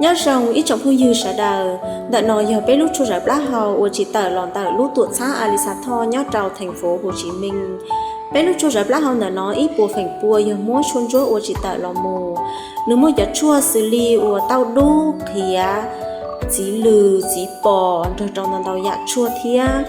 Nyob zoo ib tsoom phooj ywg sawv daws, ntawm no yog peb lub tshuaj zawv plaub hau uas tsim tawm los ntawm lub tuam txhab Alisa Thoj nyob rau theem fuv Hu Tsis Meej. Peb lub tshuaj zawv plaub hau ntawm no ib puas feem pua yog muab tshuaj ntsuab ua tsim tawm los mus. Nws muaj cov tshuaj xws li uas tauj dub, qhiav, txiv lws, txiv pos nrog rau ntau ntau yam tshuaj thiab.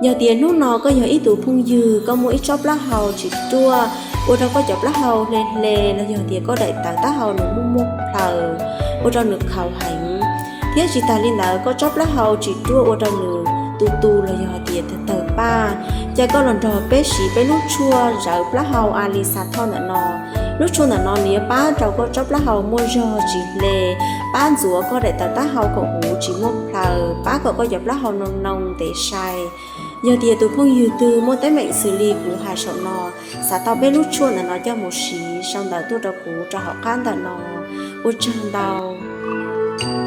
Yog tias hnub no koj yog ib tug phooj ywg koj muaj ib tsob plaub hau tsis ruaj, ua rau koj cov plaub hau hle hle los yog tias koj daim tawv taub hau nws muaj muaj plhaws, ua rau nws khaus heev, thiab tsis tas li ntawd koj tsob plaub hau tsis ruaj ua rau nws tu tu los yog tias tawg tawg npaj, ces koj los nrog peb siv peb lub tshuaj zawv plaub hau Alisa Thoj ntawm no. Lub tshuaj ntawm no nws yuav pab rau koj tsob plaub hau muaj zog tsis hle, pab ntxuav koj daim tawv taub hau kom huv tsis muaj plhaws, pab kom koj cov plaub hau noo noo ntev sai. Yog tias tus phooj ywg twg muaj teeb meem xws li kuv hais saum no, xav tau peb lub tshuaj ntawm no coj mus siv sau ntawv tuaj rau kuv rau hauv qab ntawm no. Ua tsaug ntau.